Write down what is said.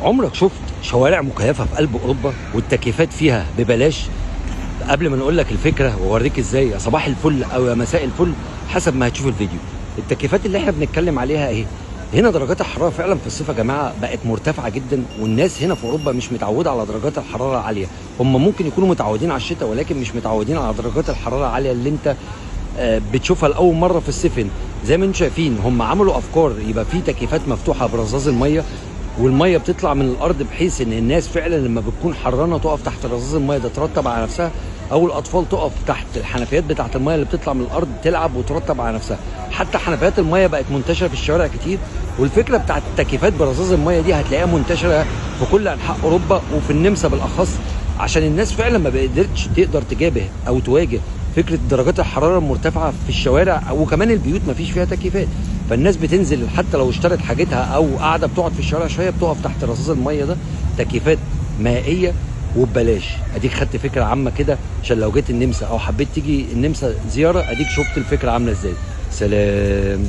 عمرك شفت شوارع مكيفه في قلب اوروبا والتكييفات فيها ببلاش؟ قبل ما نقول لك الفكرة واوريك ازاي، يا صباح الفل او يا مساء الفل حسب ما هتشوف الفيديو. التكييفات اللي احنا بنتكلم عليها اهي. هنا درجات الحرارة فعلا في الصيف يا جماعة بقت مرتفعة جدا، والناس هنا في اوروبا مش متعوده على درجات الحرارة العالية. هم ممكن يكونوا متعودين على الشتاء، ولكن مش متعودين على درجات الحرارة العالية اللي انت بتشوفها لاول مرة في الصيف هنا. زي ما انتم شايفين هم عملوا افكار يبقى في تكييفات مفتوحة برذاذ المية، والمية بتطلع من الارض، بحيث ان الناس فعلا لما بتكون حرانه تقف تحت رذاذ المية ده ترطب على نفسها، او الاطفال تقف تحت الحنفيات بتاعه المية اللي بتطلع من الارض تلعب وترطب على نفسها. حتى حنفيات المية بقت منتشرة في الشوارع كتير، والفكرة بتاعه التكييفات برذاذ المية دي هتلاقيها منتشرة في كل انحاء اوروبا وفي النمسا بالاخص، عشان الناس فعلا ما بقدرتش تقدر تجابه او تواجه فكرة درجات الحرارة المرتفعة في الشوارع، وكمان البيوت ما فيش فيها تكييفات. فالناس بتنزل حتى لو اشترت حاجتها او قاعدة بتقعد في الشارع شوية بتقف تحت رذاذ المية ده، تكييفات مائية وببلاش. اديك خدت فكرة عامة كده عشان لو جيت النمسا او حبيت تيجي النمسا زيارة اديك شفت الفكرة عامله ازاي. سلام.